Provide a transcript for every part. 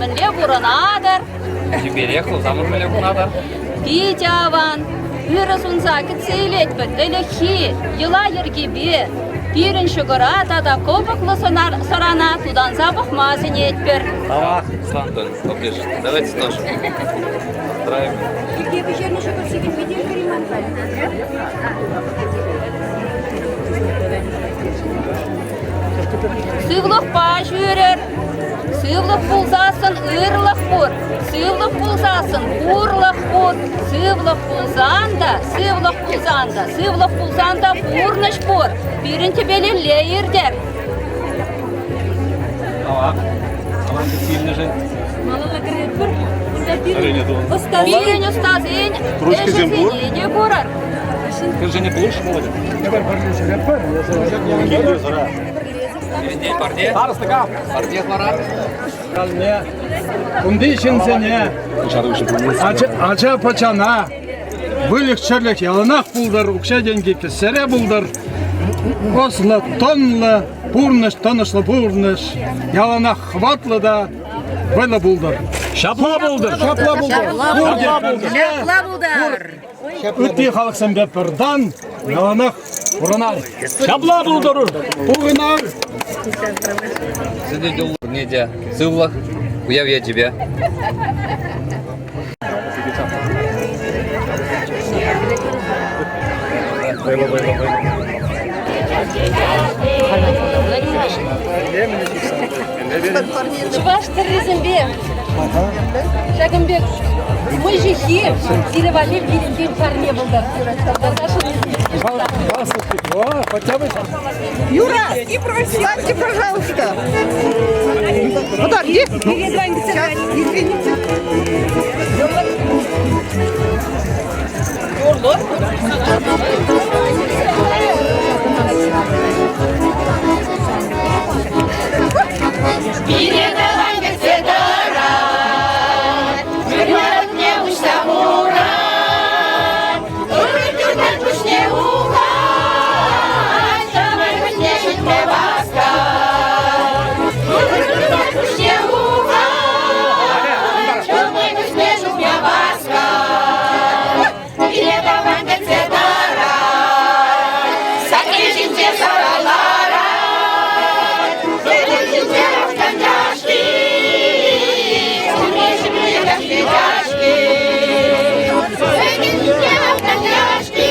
мӗнле пурӑнатӑр? Чиперех хусамӑр мӗнле пурӑнатӑр? Питӗ аван. Ырӑ сунса кӗтсе илетпӗр ӗлӗкхи йӑла-йӗркепе. Пирӗн ҫӑкӑра тата кӑпӑклӑ сӑрана тутанса пӑхма сӗнетпӗр. Тавах, Руслан Анатольевич, поближе. Давайте тоже. Поздравим. Килте пӗҫернӗ ҫӑкӑр сивӗнме те ӗлкӗрейман халь. Сывлӑхпа ҫӳрӗр. Сывлӑх пулсассӑн ырлӑх пур, сывлӑх пулсассӑн пурлӑх пур, сывлӑх пулсан та, сывлӑх пулсан та, сывлӑх пулсан та пурнӑҫ пур. Пирӗн тӗпелелле иртӗр. Аван. Аван кӗтсе Малалла кӗретпӗр. Унта пирӗн ӑстасен Пирӗн ӑстасен ӗҫӗсене те курӑр. Кӗршене пулӑш, Володя. Эпир пӗрле ҫӳретпӗр. Парне? Парне вара? Ялне, кунти ҫынсене, ача-пӑчана, выльӑх-чӗрлӗх яланах пултӑр, укҫа-тенкӗ кӗсьере пултӑр, ӑслӑ, тӑнлӑ пурнӑҫ, тӑнӑҫлӑ пурнӑҫ яланах хӑватлӑ та вӑйлӑ пултӑр. Ҫапла пултӑр! Ҫапла пултӑр! Ҫапла пултӑр! Ҫапла пултӑр! Ытти халӑхсемпе пӗртан яланах пурӑнар. Ҫапла пултӑр! Пурӑнар! Пурне те сывлӑх, уяв ячӗпе. Вӑйлӑ, вӑйлӑ, вӑйлӑ. Чӑваш тӗррисемпе ҫакӑн пек мӑй ҫыххи сире валли пирӗнтен парне пултӑр. Юра, встаньте, пожалуйста. Подожди. Сейчас, извините. Пире тӑван кӗтсе тӑрать, вырмарӑкне уҫса хурать, ырӑ тӳртен пуҫне ухать, тӑван кӗтне ҫитме васкать. Ырӑ тӳртен пуҫне ухать, тӑван кӗтне ҫитме васкать. Пире тӑван кӗтсе тӑрать, сакки ҫинче сара ларать, сӗтел ҫинче автан яшки, ҫумри ҫумри яшки яшки, сӗтел ҫинче автан яшки,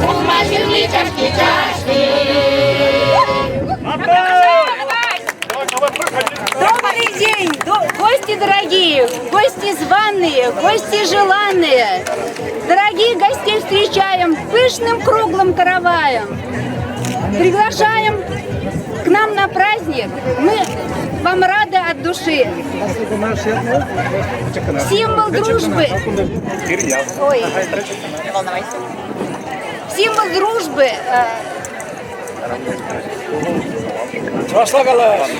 улма ҫырли чашки чашки. Добрый день, гости дорогие, гости званые, гости желанные. Дорогих гостей встречаем пышным круглым караваем. Приглашаем к нам на праздник. Мы вам рады от души. Символ дружбы. Ой. Символ дружбы. Чӑвашла калас.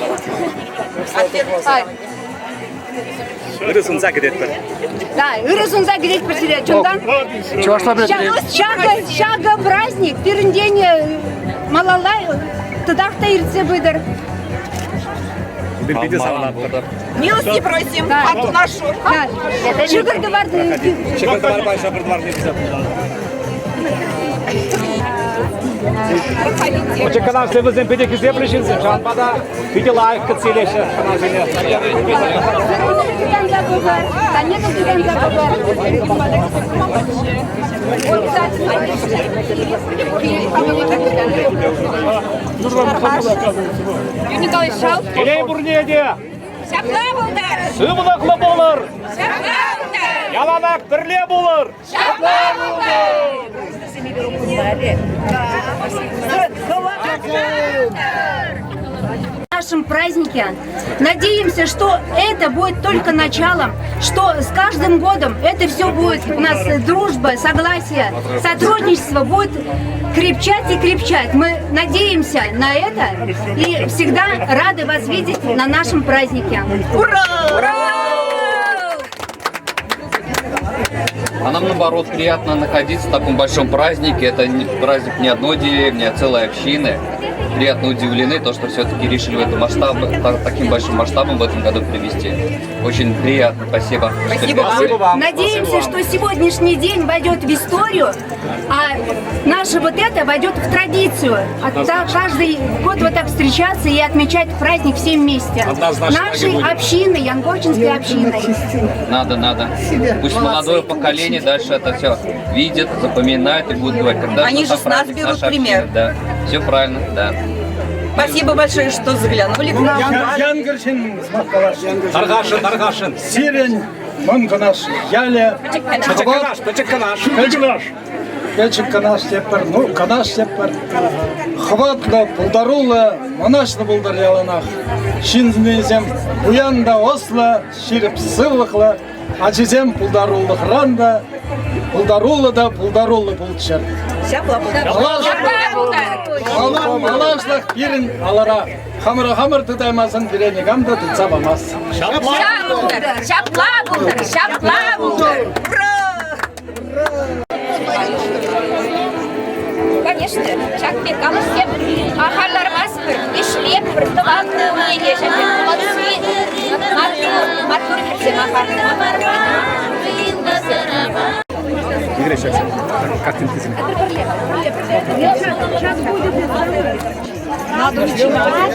Ырӑ сунса кӗтетпӗр. Да, ырӑ сунса кӗтетпӗр сире чунтан. Чӑвашла пӗлет. Ҫакӑ, ҫакӑ праздник пирӗнтен малалла тӑтах та иртсе пытӑр. Питӗ савӑнатпӑр. Милости просим, хату нашу. Да. Ҫӑкӑр тӑвар. Ҫӑкӑр тӑварпа ҫӑкӑр тӑварне писе Оча каналсем вӗсем питӗ хисеплӗ ҫынсем, ҫавӑнпа та питӗ лайӑх кӗтсе илеҫҫӗ хӑнасене. Телей пурне те! Ҫапла пултӑр! Сывлӑхлӑ пулӑр! Ҫапла пултӑр! Яланах пӗрле пулӑр! Ҫапла пултӑр! нашем празднике. Надеемся, что это будет только началом, что с каждым годом это все будет у нас дружба, согласие, сотрудничество будет крепчать и крепчать. Мы надеемся на это и всегда рады вас видеть на нашем празднике. Ура! Ура! А нам, наоборот, приятно находиться в таком большом празднике. Это не праздник не одной деревни, а целой общины. приятно удивлены, то, что все-таки решили в этом масштаб, таким большим масштабом в этом году привести. Очень приятно, спасибо. Спасибо вам. Спасибо вам. Надеемся, что сегодняшний день войдет в историю, а наше вот это войдет в традицию. А так каждый год вот так встречаться и отмечать праздник все вместе. Однозначно так и Нашей будет. общины, Янгорчинской общиной. Надо, надо. Пусть молодое поколение дальше это все видит, запоминает и будет говорить, когда Они же же с нас праздник берут наша пример. община, Да, все правильно, да. Спасибо большое, что заглянули к нам. Янгыршин сӑмах Тархасшӑн, тархасшӑн. Сирӗн Мӑн Канаш ялӗ Пӗчӗк Канаш, пӗчӗк Канаш. Пӗчӗк Пӗчӗк Канаш тетпӗр, ну, Канаш тетпӗр. Хӑватлӑ, пултаруллӑ, мӑнаҫлӑ пултӑр яланах. Ҫыннисем пуян та ӑслӑ, ҫирӗп сывлӑхлӑ, ачисем пултарулӑхран та пултаруллӑ та пултаруллӑ пулччӑр. Ҫапла пултӑр. Малашлӑх пирӗн алӑра. Хамӑра хамӑр тытаймасан пире никам та тытса памасть. Ҫапла пултӑр! Ҫапла пултӑр! Ҫапла пултӑр! Конечно, ҫак пек алӑсем ахаль лармастпӑр, ӗҫлетпӗр, тӑван ене ҫак пек молодцы, маттур, маттур хӗрсем ахаль. Сейчас будет. Надо начинать.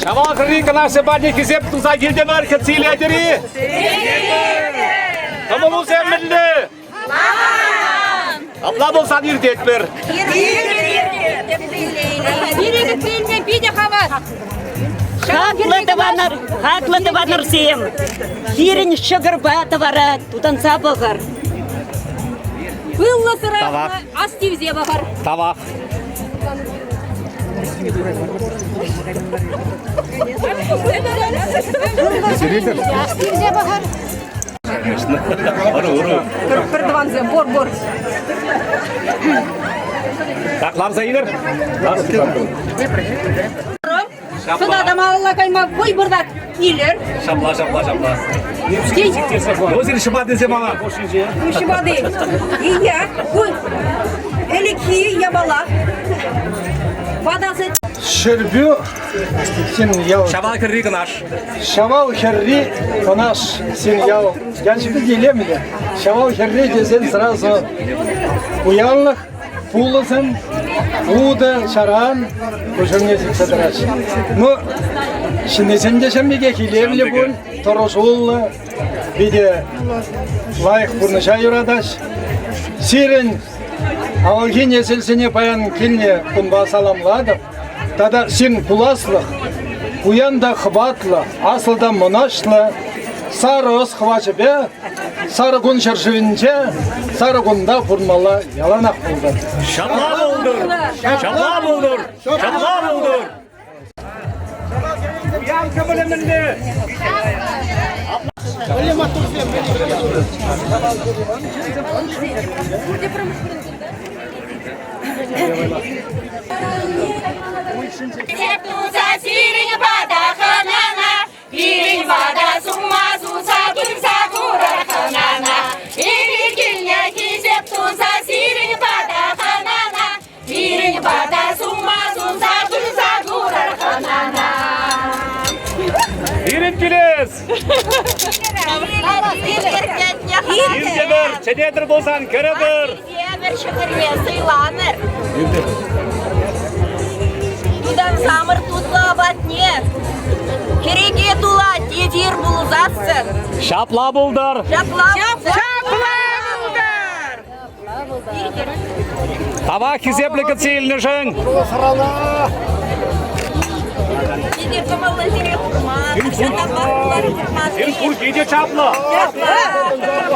Ҫавал хӗрри кӑларса патне хисеп туса килтӗмӗр, кӗтсе илетӗр-и? Кӑмӑлусем мӗнле? Апла пулсан иртетпӗр. Пире кӗтсе илме питӗ хавас. Хаклӑ тӑванӑр, хаклӑ тӑванӑрсем, пирӗн ҫӑкӑрпа тӑвара тутанса пӑхӑр. Пыллӑ сӑра ас тивсе пӑхӑр. Тавах. Астивсе пӑхӑр. Пӗр тӑвансем, пур, пур. Так, ларса илӗр. Сӑна та малалла кайма вӑй пыртак илӗр. Ҫапла, ҫапла, ҫапла. Озер ҫӑпатисем мала. Ҫӑпати. Ия, ку ӗлӗкхи япала. Ватасы Ҫӗрпӳ син ял. Ҫавал хӗрри Кӑнаш. Ҫавал хӗрри Кӑнаш син ял. Ячӗпе те илемлӗ. Ҫавал хӗрри тесен сразу пуянлӑх, пулӑсем, утӑ, ҫаран куҫ умне сиксе тӑраҫҫӗ. Ну, ҫыннисем те ҫав пекех илемлӗ пуль, тӑрӑшуллӑ, питӗ лайӑх пурнӑҫа юратаҫ. Сирӗн авалхи несӗлсене паян килнӗ кунпа саламлатӑп. Тата сирӗн пуласлӑх пуян та хӑватлӑ, аслӑ та мӑнаҫлӑ сарӑ ӑс хӑвачӗпе Сарӑ кун ҫӗршывӗнче сарӑ кунта пурӑнмалла яланах пултӑр. Ҫапла пултӑр! Ҫапла пултӑр! Ҫапла пултӑр! Пуян кӑмӑлӗ мӗнле? Туса сирӗн пата хӑнана, пирӗн пата сума суса пырса курар хӑнана. Эпир килнӗ хисеп туса сирӗн пата хӑнана, пирӗн пата сума суса пырса курар хӑнана. Пирӗн килес! Иртӗмӗр, чӗнетӗр пулсан кӗрӗпӗр! Евӗр ҫӑкӑрне сӑйланӑр. Тутансамӑр тутлӑ апатне. Кӗреке тулать, эфир пулсассӑн. Ҫапла пултӑр. Ҫапла Ҫапла пултӑр. Тавах хисеплӗ кӗтсе илнӗшӗн. Питӗ кӑмӑллӑ сире курма. Ҫапла курма. Сирӗн пурте те чаплӑ.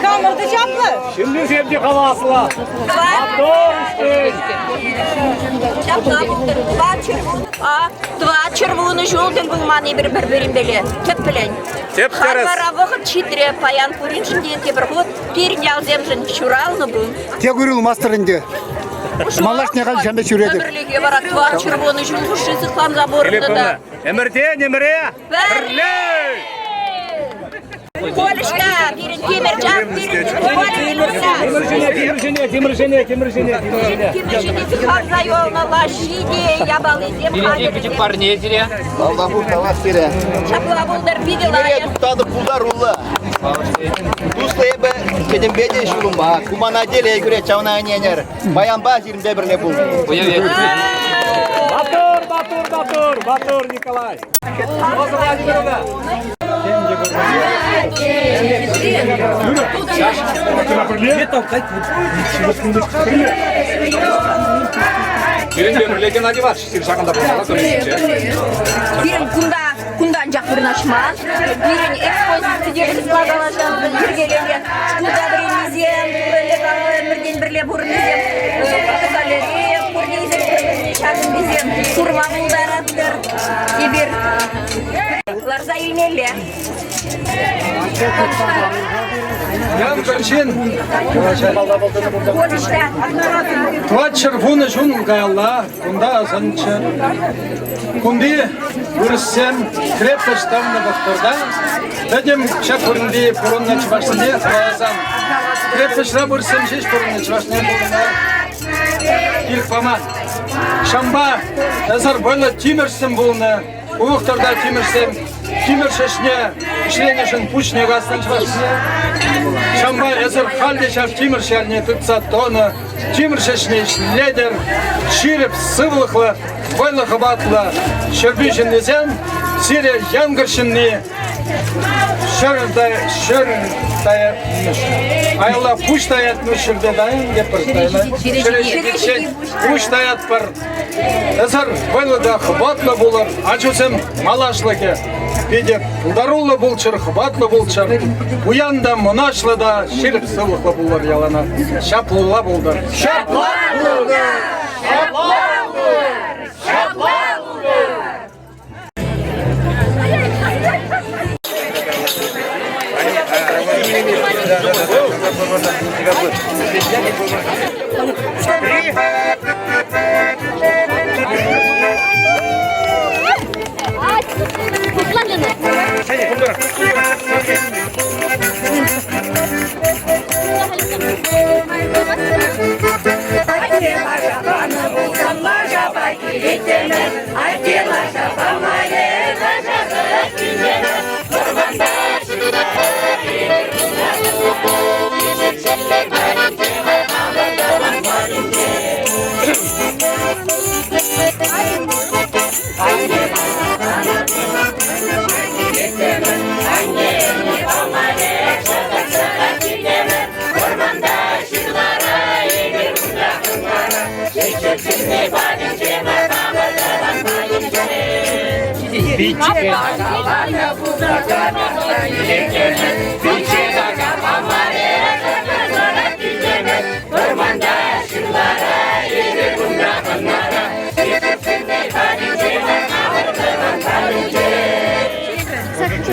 Хамӑр та чаплӑ. Ҫыннисем те хаваслӑ. Маттур ӗҫчен. Ҫапла пултӑр. Тӑват чӗрвунӑ ҫул тӗл пулман эпир пӗр-пӗринпеле. Тӗплӗн. Тӗп-тӗрӗс. Халь вара вӑхӑт ҫитрӗ. Паян пуриншӗн те тепӗр хут пирӗн ялсемшӗн ҫуралнӑ кун. Тек уйрӑлмастӑр ӗнтӗ. Малашне халь ҫампа ҫӳретӗп. Ӗмӗрлӗхе вара тӑват чӗрвунӑ ҫул хушши сыхланса пурӑннӑ та. Ӗмӗртен ӗмӗре пӗрле! Колешка, пирӗн тимӗр чак, пирӗн Тимӗрҫене, тимӗрҫене, тимӗрҫене, тимӗрҫене, тимӗрҫене. Тимӗрҫене сыхланса юлнӑ лаҫҫи те, япалисем Впереди пӗчӗк парне сире. Тавтапуҫ, тавах сире. Ҫапла пултӑр, питӗ Тимӗре лайӑх. туптатӑп пултаруллӑ. Туслӑ эпӗ пӗтӗмпе те ҫулӑмпа. Кумана телей кӳрет, ҫавна ӗненӗр. Паянпа сирӗнпе пӗрле пул. Маттур, маттур, маттур, маттур, Николай. Роза Владимировна. Пирӗнпе пӗрле Геннадий Иванович сир ҫакӑнта пулмалла комиссинче. Пирӗн кунта кунта анчах вырнаҫман. Пирӗн экспозици те йӗркеленӗ. Шкулта вӗреннисем, пӗрле пӗрле пурӑннисем, галерея пурнисем ҫакӑнтисем курма пултаратӑр. Эпир ларса илмелле. Янкӑр ҫын тӑватҫӗр вунӑ ҫул каялла кунта асӑнчӗ. Кунти вырӑссем крепость тӑвнӑ вӑхӑтра пӗтӗм ҫак вырӑнти пурӑннӑ чӑвашсене хӑваласан крепоҫра вырӑссем ҫеҫ пурӑннӑ чӑвашсене пурӑнма ирӗк паман. Ҫавӑнпа ӗсӗр вӑйлӑ тимӗрҫсем пулнӑ. Улӑхтарта тимӗрҫсем тимӗр ӗҫне ӗҫленӗшӗн пуҫне каснӑ чӑвашсене. Ҫавӑнпа эсӗр халь те ҫав тимӗрҫ ялне тытса тӑнӑ, тимӗрҫ ӗҫне ӗҫлетӗр, ҫирӗп сывлӑхлӑ, вӑйлӑ хӑватлӑ Ҫӗрпӳ ҫыннисем сире янкӑр ҫынни ҫӗр таятмӑш, аялла пуҫ таятмӑш ҫӗрте тайӑн тепӗр ҫӗре пуҫ таятпӑр. Эсӗр вӑйлӑ та хӑватлӑ пулӑр, ачусем малашлӑхӗ питӗ пултаруллӑ пулччӑр, хӑватлӑ пулччӑр, пуян та, мӑнаҫлӑ та, ҫирӗп сывлӑхлӑ пулӑр яланах. Ҫаплӑ пултӑр. Ҫапла пултӑр! Ҫапла пултӑр! Ҫапла пултӑр! Атте лаша панӑ пулсан лашапа килеттӗмӗр. Атте лаша памарӗ, лашасӑрах килтӗмӗр. Вӑрманта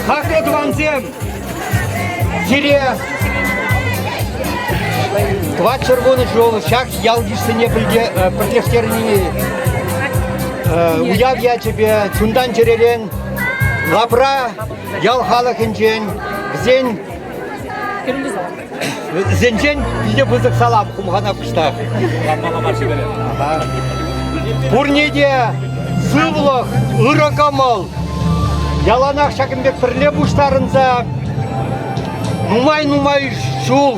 Хаклӑ тӑвансем, сире тӑватҫӗр вунӑ ҫул ҫак ял-йышсене пӗрлештерни уяв ячӗпе чунтан-чӗререн лапра ял халӑхӗнчен вӗсен вӗсенчен питӗ пысӑк салам хумхана кӑштах. Пурне те сывлӑх, ырӑ кӑмӑл, яланах ҫакӑн пек пӗрле пуҫтарӑнса нумай-нумай ҫул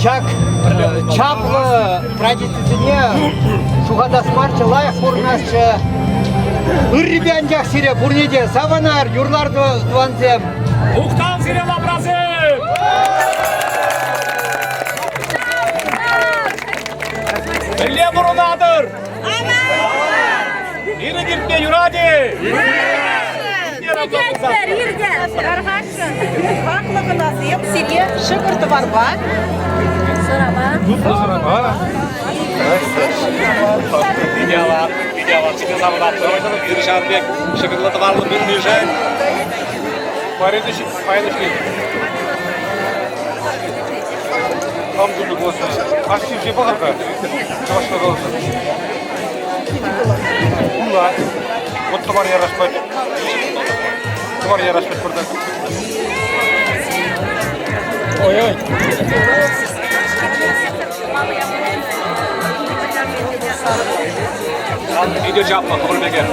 ҫак чаплӑ традицисене ҫухатас марччӗ, лайӑх пурӑнасчӗ. Ыррипе анчах сире пурне те савӑнар, юрлар тӑвансем. Мухтав сире, лапрасем! Мӗнле пурӑнатӑр? Пирӗн иртме юрать-и? Кӗтетпӗр, иртӗр! Тархасшӑн. Хаклӑ хӑнасем сире ҫӑкӑр тӑварпа, сӑрапа. Сӑрапа. Питӗ аван, питӗ аван. Сире савӑнатпӑр. Пирӗн ҫавӑн пек ҫӑкӑрлӑ тӑварлӑ пулнишӗн. Хам тунӑ пуласса. Аш ҫивче пӑхӑр-ха. Чӑвашла каласа. Пулать. Вот тӑвар ярашпа. Тӑвар ярашпа пыртак. Ой-ой. Питӗ чаплӑ, хӑвӑр пекех.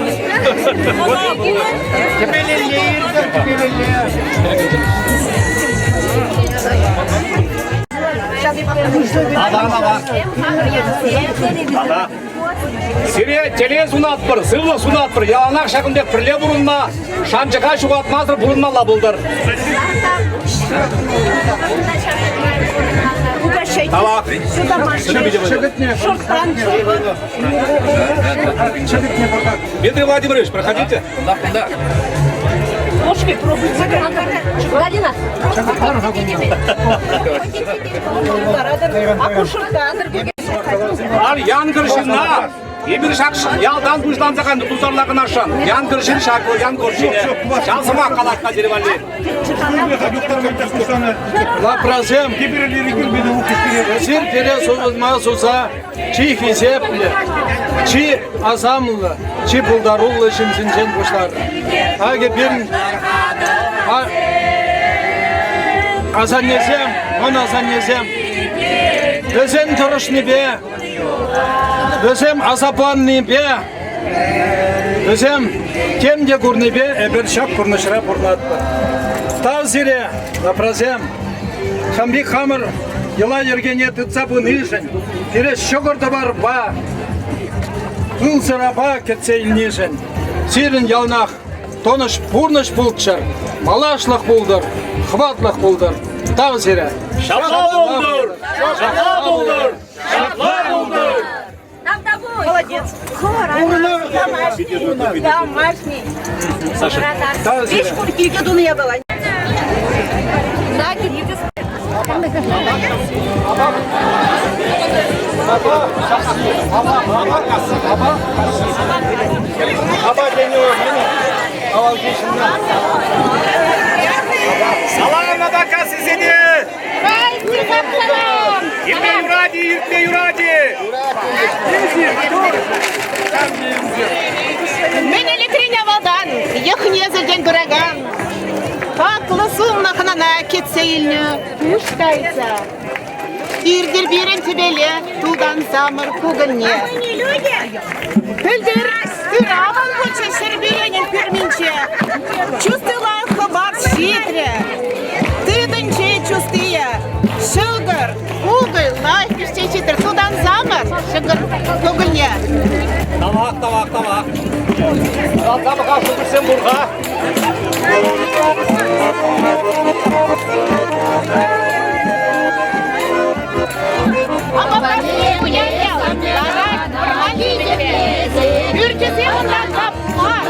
Тӗпелелле иртӗр, тӗпелелле. Сире телей сунатпӑр, сывлӑх сунатпӑр. Яланах ҫакӑн пек пӗрле пурӑнма, шанчӑка ҫухатмасӑр пурӑнмалла пултӑр. Тавах. Дмитрий Владимирович, проходите. Да. Галина. Ал янкӑр ҫынна эпир ҫак ялтан пуҫланса кайнӑ тусарла кӑнашан. Янкӑр ҫын ҫак янкӑр ҫине. Ҫав сӑмах калать Надир валли. Лапрасем эсир пире сутма суса чи хисеплӗ, чи асамлӑ, чи пултаруллӑ ҫынсенчен пуҫларӑр. Акӑ пирӗн асаннесем, мӑн асаннесем вӗсем тӑрӑшнипе, вӗсем асапланнипе, вӗсем тем те курнипе эпир ҫак пурнӑҫра пурӑнатпӑр. Тав сире, лапрасем! Ҫамри хамӑр йӑла-йӗркене тытса пынишӗн, пире ҫӑкӑр-тӑварпа, пыл-сӑрапа кӗтсе илнишӗн сирӗн яланах тӑнӑҫ пурнӑҫ пулччӑр, малашлӑх пултӑр, хӑватлӑх пултӑр. Тав сире! Ҫапла пултӑр! Ҫапла пултӑр! Ҫапла пултӑр! Молодец. Домашний. Домашний. Саша. Весь килте тунӑ япала. Апа тени авалхи ҫынна. Салам апакасисене! Иртме юрать-и, иртме юрать-и! Мӗн ӗлӗкрен авалтан йӑх-несӗлтен пыракан хаклӑ сумлӑ хӑнана кӗтсе илнӗ пуҫ тайса. Иртӗр пирӗн тӗпеле тутансамӑр кукӑльне. Пӗлтӗр ыран пулчӗ Ҫӗрпӳренӗн пӳрминче. Чустила хӑват ҫитрӗ. Тытӑнчӗ чустие. Ҫӑкӑр, кукӑль лайӑх пиҫсе ҫитрӗ. Тутансамӑр ҫӑкӑр кукӑльне. Тавах, тавах, тавах. Тутанса пӑхас шухӑшсем пур-ха. Пӳрчӗсем унта капмар,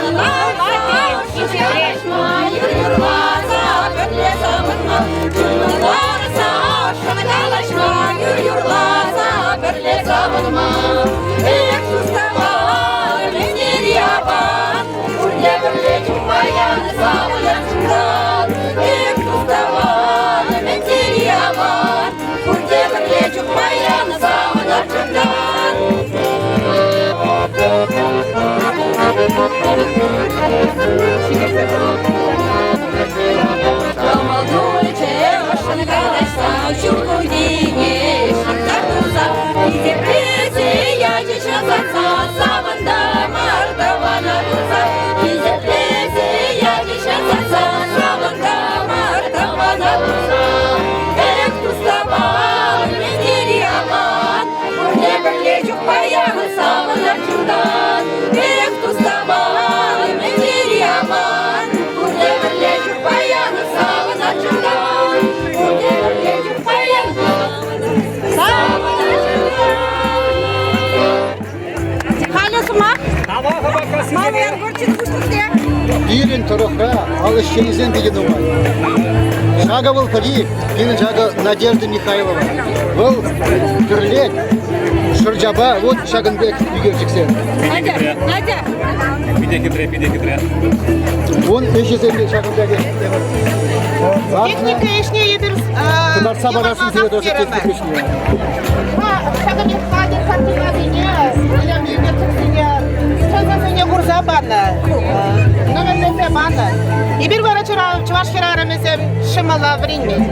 Пурте пӗрле чупма янӑ савӑнар чунтан. Кӑмӑл тулчӗ ӑшшӑн калаҫса, ҫуркуннене ҫакса туса, хисеплесе ячӗҫ ӑсатса, савӑнтӑмӑр тӑвана курса, хисеплесе ячӗҫ ӑсатса, савӑнтӑмӑр. Ялта ал ӗҫченӗсем питӗ нумай. Ҫакӑ вӑл пӗри, пирӗн ҫакӑ Надежда Михайлова. Вӑл тӗрлет шӑрҫапа вот ҫакӑн пек ӳкерчӗксем. Надя, Надя. Питӗ хитре, питӗ хитре. Ун ӗҫӗсем те ҫакӑн пек Техника ӗҫне эпир кӑтартса парасси сире тоже техника ӗҫне. Ҫакӑн пек хатӗр картинасене, илемлӗ ӳкерчӗксене сӑнсене курса панӑ, номерсемпе панӑ. Эпир вара чӑваш хӗрарӑмӗсем ҫӑмӑла вӗренмен.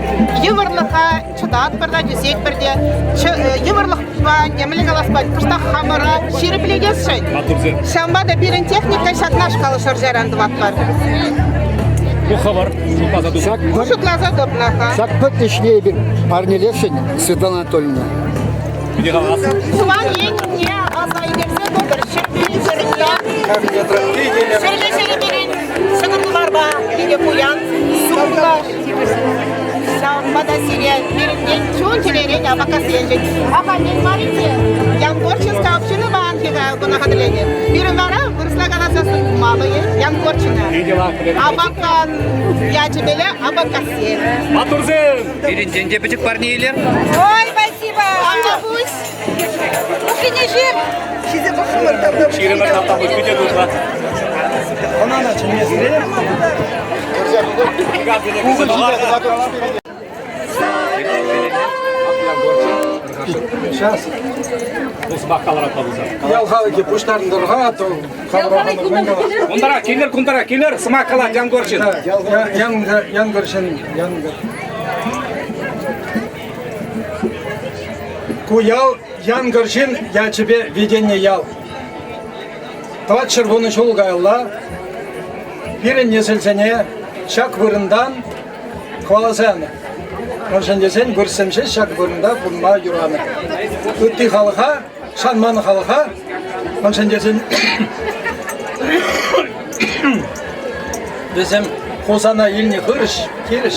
Йывӑрлӑха чӑтатпӑр та, тӳсетпӗр те. Йывӑрлӑхпа темле калас пулать, кӑштах хамӑра ҫирӗплетесшӗн. Ҫавӑнпа та пирӗн техника ҫакнашкал шӑрҫаран тӑватпӑр. Ку хӑвӑр шутласа тупнӑ. Шутласа тупнӑ-ха. Ҫак пӗр ӗҫне эпир парнелесшӗн Светлана Анатольевна. Тӑван енне аса илтерсе тӑтӑр Ҫӗрпӳ ҫӗрне. Ҫӗрпӳ ҫӗрӗ пирӗн ҫӑкӑр тӑварпа питӗ пуян, сумлӑ. Ҫавӑнпа та сире пирӗнтен чун-чӗререн апакас енчен. Ахальтен мар ӗнтӗ Янкорчинская община паянхи куна хатӗрленӗ. Пирӗн вара вырӑсла каласассӑн малые Янкорчина. Абакан ячӗпеле Абакасси. Маттурсем! Пирӗнтен те пӗчӗк парне илер. Ой, спасибо! Тавтапуҫ! Кухине ҫыр! Ҫисе пӑхрӑмӑр тавтапуҫ. Ҫирӗмӗр тавтапуҫ, питӗ тутлӑ. Ӑна чӗнмесӗрех. Сейчас. Сӑмах каларатпа пулсан. Ял халӑхӗ пуҫтарӑнтӑр-ха, то Кунтара, килӗр, кунтара, килӗр, сӑмах калать Янгорчин. Янгорчин, Янгор. Ку ял Янгорчин ячӗпе витӗннӗ ял. 410 ҫул каялла пирӗн несӗлсене ҫак вырӑнтан хӑваласа янӑ. Мӗншӗн тесен вырӑссем ҫеҫ ҫак вырӑнта пурӑнма юранӑ. Ытти халӑха, шанман халӑха, мӗншӗн тесен вӗсем Хусана илнӗ хырӑҫ, хирӗҫ,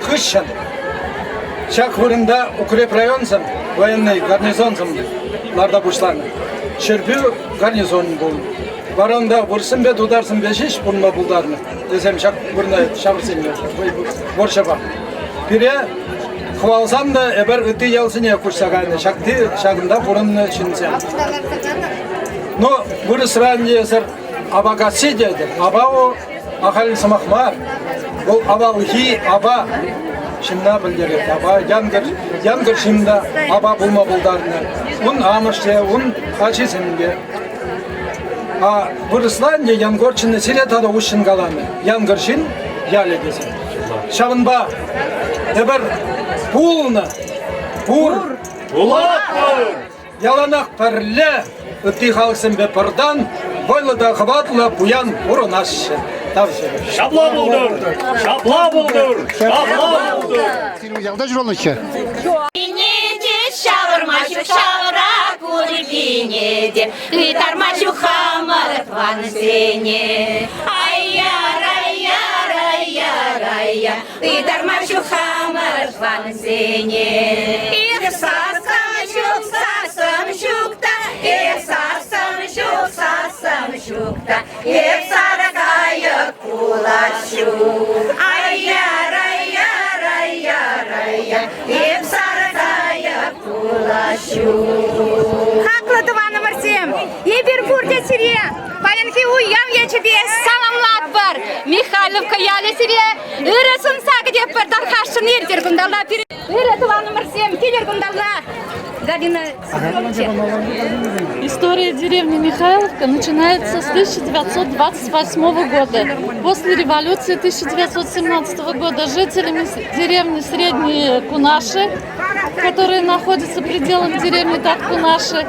хыҫҫӑн ҫак вырӑнта укрепрайонсем, военный гарнизонсем ларта пуҫланӑ. Ҫӗрпӳ гарнизонӗ пулнӑ. Вара унта вырӑссемпе тутарсемпе ҫеҫ пурӑнма пултарнӑ. Вӗсем ҫак вырӑна ҫавӑрсенне вӑрҫӑпа. Пире хӑвалсан та эпир ытти ялсене куҫса кайнӑ. Ҫакти ҫакӑнта пурӑннӑ ҫынсем. Но вырӑсран есӗр Апакасси тетӗр. Апа вӑл ахаль сӑмах мар. Вӑл авалхи апа ҫынна пӗлтерет. Апа янкӑр, янкӑр ҫын та апа пулма пултарнӑ. Ун амӑш те, ун ачисем те. А вырӑсла ӗнтӗ Янгорчино сире тата уҫҫӑн каланӑ. Янкӑрҫын ялӗ тесе. Ҫавӑнпа эпир пулнӑ, пур, пулатпӑр. Яланах пӗрле ытти халӑхсемпе пӗртан вӑйлӑ та хӑватлӑ пуян пурӑнаҫҫӗ. Тав сире. Ҫапла пултӑр! Ҫапла пултӑр! Ҫапла пултӑр! Сирӗн ялта ҫуралнӑччӗ? Пине ҫавӑрма ҫук ҫавра курпине те ытарма ҫук хамӑр тӑвансене. Ай-яр-ай-яр-ай-яр-ай-я, ытарма ҫук хамӑр тӑвансене. Эх, сассӑм ҫук, сассӑм ҫук та, эх, сассӑм ҫук, сассӑм ҫук та, эх, сарӑ кайӑк пулас ҫук. Ай-яр-ай-яр-ай-яр-ай-я, эп сарӑ кайӑк пулас ҫук. Хаклӑ тӑванӑмӑрсем, эпир пурте сире паянхи уяв ячӗпе саламлатпӑр. Михайловка ялӗ сире ырӑ сунса кӗтетпӗр. Тархасшӑн иртӗр кунталла. Ырӑ тӑванӑмӑрсем, килӗр кунталла. Галина История деревни Михайловка начинается с 1928 года. После революции 1917 года жителями деревни Средние Кунаши, которые находятся в пределах деревни Таткунаши,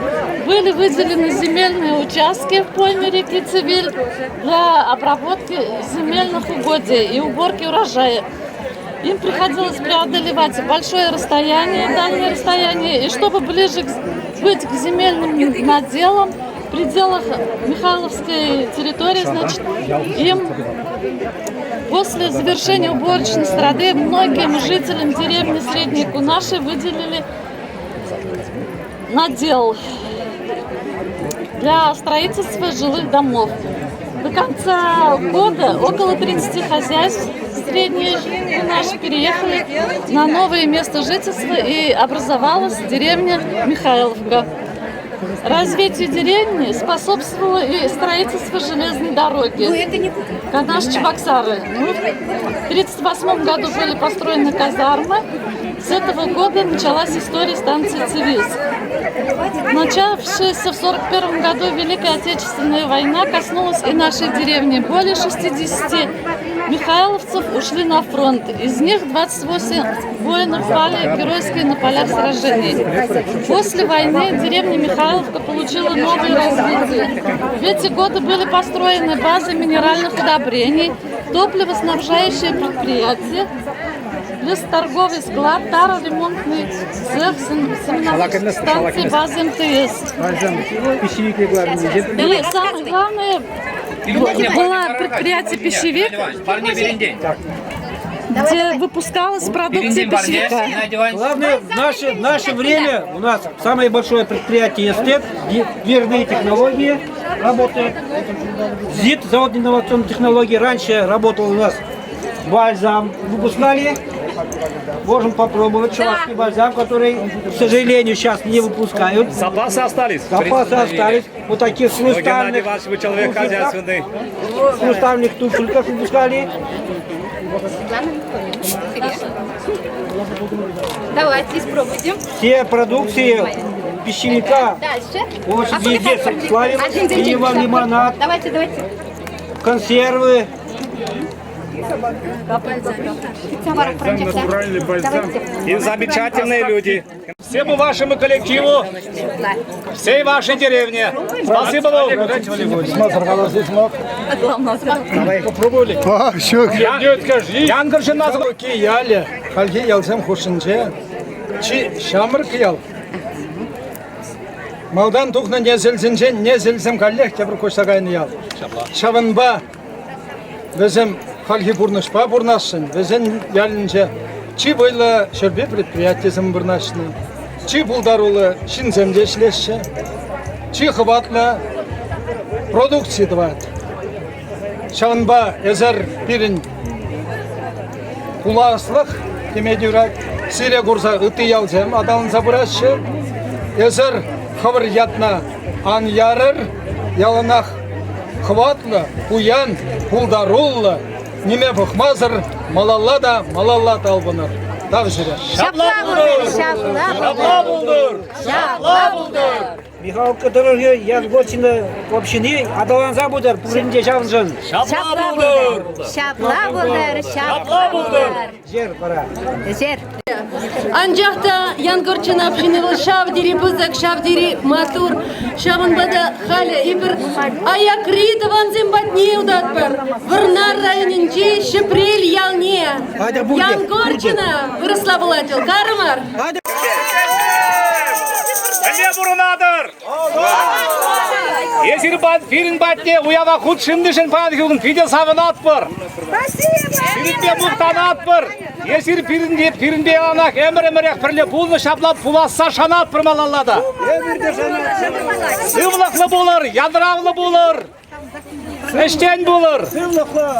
были выделены земельные участки в пойме реки Цивиль для обработки земельных угодий и уборки урожая. Им приходилось преодолевать большое расстояние, дальнее расстояние, и чтобы ближе быть к земельным наделам, в пределах Михайловской территории, значит, им после завершения уборочной страды многим жителям деревни Средней Кунаши выделили надел для строительства жилых домов. До конца года около 30 хозяйств средней наши переехали на новое место жительства и образовалась деревня Михайловка. Развитию деревни способствовало и строительство железной дороги. Канаш-Чебоксары. Ну, в 1938 году были построены казармы. С этого года началась история станции Цивильск. Начавшаяся в 1941 году Великая Отечественная война коснулась и нашей деревни. Более 60 михайловцев ушли на фронт. Из них 28 воинов пали геройские на полях сражений. После войны деревня Михайловка получила новое развитие. В эти годы были построены базы минеральных удобрений, топливоснабжающие предприятия, лесторговый склад, тароремонтный цех, станции базы МТС. И самое главное, было предприятие «Пищевик», где выпускалась продукция пищевика. Главное, в наше время у нас самое большое предприятие «Эстет», дверные технологии работает. ЗИТ, завод инновационных технологий, раньше работал у нас бальзам, выпускали. Можем попробовать чувашский бальзам, который, к сожалению, сейчас не выпускают. Запасы остались? Запасы остались. Вот таких Ну, Геннадий хрустальных, Иванович, вы человек хозяйственный. хрустальных туфельках выпускали. Давайте испробуйте. Все продукции пищевика Дальше. очень А сколько везде там? славилась. Один день Пиво, лимонад, Давайте, давайте. консервы. И замечательные люди. Всему вашему коллективу, всей вашей деревне. Спасибо вам. Попробовали? А, все. Янгыржын Ки ялӗ, хальхи ялсем хушшинче чи ҫамрӑк ял. Малтан тухнӑ несӗлсенчен несӗлсем каллех тепӗр куҫса кайнӑ ял. Ҫавӑнпа вӗсем хальхи пурнӑҫпа пурӑнасшӑн, вӗсен ялӗнче чи вӑйлӑ ҫӗрпе предприятисем вырнаҫнӑ, чи пултаруллӑ ҫынсем те ӗҫлеҫҫӗ, чи хӑватлӑ продукци тӑвать. Ҫавӑнпа эсӗр пирӗн пуласлӑх теме те юрать. Сире курса ытти ялсем аталанса пыраҫҫӗ. Эсӗр хӑвӑр ятна ан ярӑр, яланах хӑватлӑ, пуян, пултаруллӑ, ниме пӑхмасӑр малалла та малалла талпӑнӑр. Тав сире. Ҫапла пултӑр! Ҫапла пултӑр! Ҫапла пултӑр! Михалка тӑрӑхӗ Янгорчино общини аталанса пытӑр пурин те ҫавӑншӑн. Ҫапла пултӑр! Ҫапла пултӑр! Ҫапла пултӑр! Жер вара. Жер. Анчах та Янгорчино общини вӑл ҫав тери пысӑк, ҫав тери маттур. Ҫавӑнпа та халӗ эпир аякри тӑвансем патне утатпӑр. Вӑрнар районӗнчи Ҫӗпрел ялне. Янгорчино вырӑсла пулать вӑл. Карӑмӑр. Мӗнле пурӑнатӑр? Эсир пирӗн патне уява хутшӑннишӗн паянхи кун питӗ савӑнатпӑр. Сирӗнпе мухтанатпӑр. Эсир пирӗнпе яланах ӗмӗр-ӗмӗрех пӗрле пулнӑ, ҫапла пуласса шанатпӑр малалла та. Сывлӑхлӑ пулӑр, янравлӑ пулӑр, ӗҫчен пулӑр. Сывлӑхлӑ.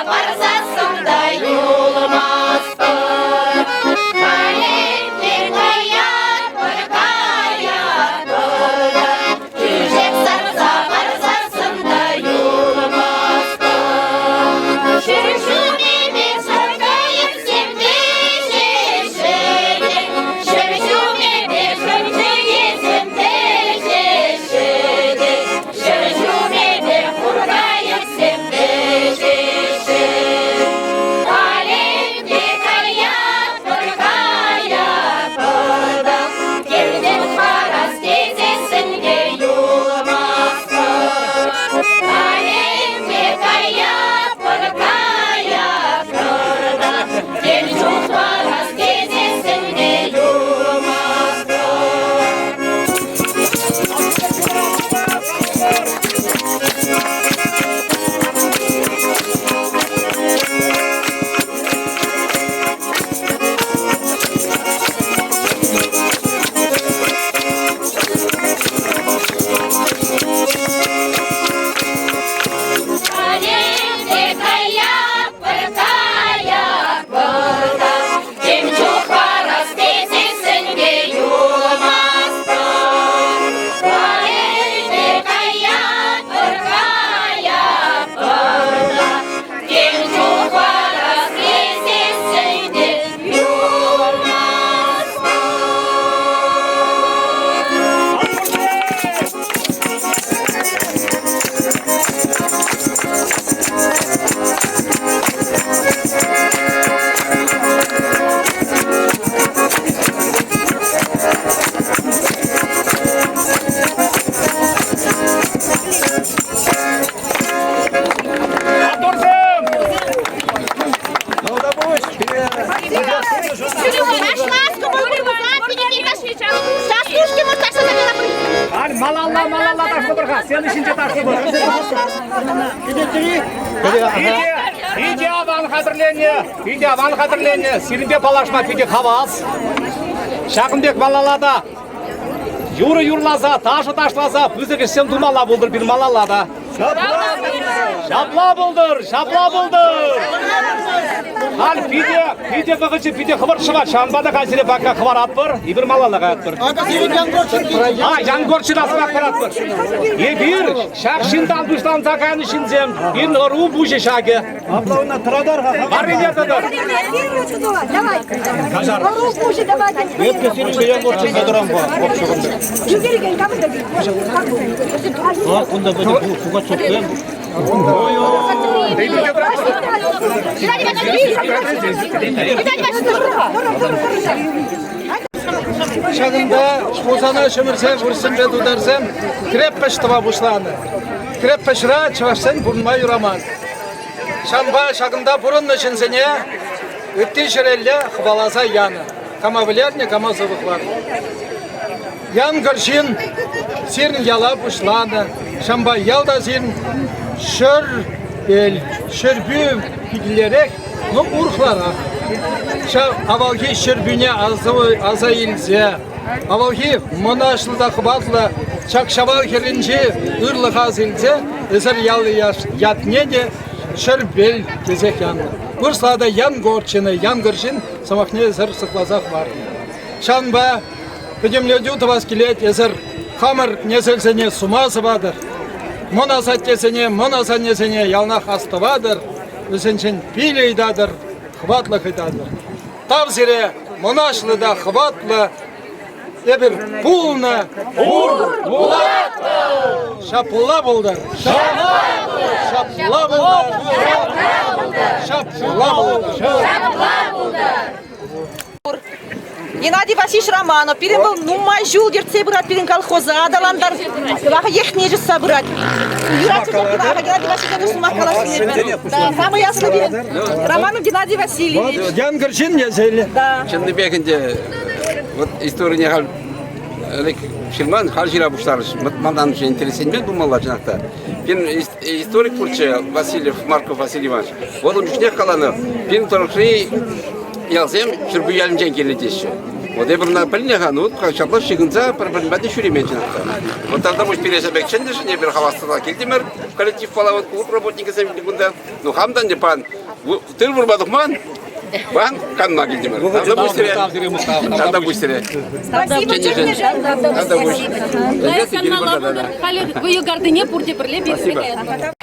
парсассӑн та юлмастпӑр. Халь каятпӑр, каятпӑр та, тӳшек сарса парсассӑн та юлмастпӑр. Ҫӗр ҫумӗпе саркайӑксем вӗҫеҫҫӗ те, ҫӗр ҫумӗпе шӑрчӑкӗсем вӗҫеҫҫӗ те, ҫӗр ҫумӗпе хуркайӑксем вӗҫеҫҫӗ. Калемпе каятпӑр, каятпӑр та, килтен парас тесессӗн те юлмастпӑр. Калемпе каятпӑр, каятпӑр та, тем чух парас тесессӗн те юлмастпӑр. Калемпе каятпӑр, каятпӑр та, тем чух парас тесессӗн те юлмастпӑр. Калемпе каятпӑр, каятпӑр та, тем чух парас тесессӗн те юлмастпӑр. Халь малалла, малалла ташлӑпӑр-ха. Сцена ҫинче ташлӑпӑр. Питӗ аван хатӗрленнӗ, питӗ аван хатӗрленнӗ. Сирӗнпе паллашма питӗ хавас. Ҫакӑн пек малалла та юрӑ юрласа, ташӑ ташласа пысӑк ӗҫсем тумалла пултӑр пир малалла та. Ҫапла пултӑр, ҫапла пултӑр. Халь питӗ, питӗ вӑхӑчӗ питӗ хӑвӑрт шӑвать. Ҫавӑнпа та халь сире пока хӑваратпӑр, эпир малалла каятпӑр. А, Янгорчина сӑмах паратпӑр. Эпир ҫак ҫынтан пуҫланса кайнӑ ҫынсем, пирӗн ӑру пуҫӗ ҫакӗ. Варрине тӑтӑр. Давай. Ӑру пуҫӗ давай. Эпӗ сирӗнпе Янгорчина тӑрам Югерген кам та Кунта Пугачевсем. Ҫакӑнта Хусана ҫӗмӗрсе вырӑссемпе тутарсем крепость тӑва пуҫланӑ. Крепоҫра чӑвашсен пурӑнма юраман. Ҫавӑнпа ҫакӑнта пурӑннӑ ҫынсене ытти ҫӗрелле хӑваласа янӑ. Кама вӗлернӗ, кама сывӑхланӑ. Янкӑр ҫын сирӗн яла пуҫланӑ. Ҫавӑнпа ялта сирӗн Ҫӗрпел, Ҫӗрпӳ пикилерех, ну урӑхларах. Ҫав авалхи Ҫӗрпӳне аса илсе, авалхи мӑнаҫлӑ та хӑватлӑ ҫак Ҫавал хӗрринчи ырлӑха аса илсе эсир ял ятне те Ҫӗрпел тесех янӑ. Вырӑсла та Янгорчино, Янкӑрҫын сӑмахне эсир сыхласа хӑварнӑ. Ҫавӑнпа пӗтӗмлетӳ тӑвас килет, эсир хамӑр несӗлсене сума сӑватӑр, мӑн асаттесене, мӑн асаннесене яланах астӑватӑр, вӗсенчен пил ыйтатӑр, хӑватлӑх ыйтатӑр. Тав сире, мӑнаҫлӑ та хӑватлӑ эпир пулнӑ, пур, пулатпӑр! Ҫапла пултӑр! Ҫапла пултӑр! Ҫапла пултӑр! Ҫапла пултӑр! Геннадий Васильевич Романов пирӗн вӑл нумай ҫул ертсе пырать пирӗн колхоза аталантар ехне чысса пырать. Геннадий Васильевич сӑмах каласшӑн. Да, самый аслый пирӗн Романов Геннадий Васильевич. Янкӑр ҫын несӗл. Да. Чӑннипех ӗнтӗ вот историне халь ӗлӗк ҫырман, халь ҫыра пуҫларӗҫ. Малтан интересленмен пулмалла чӑнах та. Пирӗн историк пурччӗ Васильев Марков Василий Иванович. Вӑл ун чухнех каланӑ, пирӗн тӑрӑхри ялсем Ҫӗрпӳ ялӗнчен килнӗ теҫҫӗ. Вот эпир ӑна пӗлнӗ-ха, ну ҫапла ҫыхӑнса пӗр-пӗрин патне ҫӳремен чӑнах та. Вот Тавтапуҫ пире ҫав пек чӗннӗшӗн эпир хаваслӑ килтӗмӗр коллективпала, вот клуб работникӗсем кунта. Ну хам та ӗнтӗ пан. Тыр вырма тухман, Пан канма килтӗмӗр. Тавта пуҫ сире. Тавта пуҫ сире. Спасибо, Тавта пуҫ. Лайӑх канмалла пултӑр. Халӗ вӑйӑ картине пурте пӗрле Спасибо. персе каятпӑр.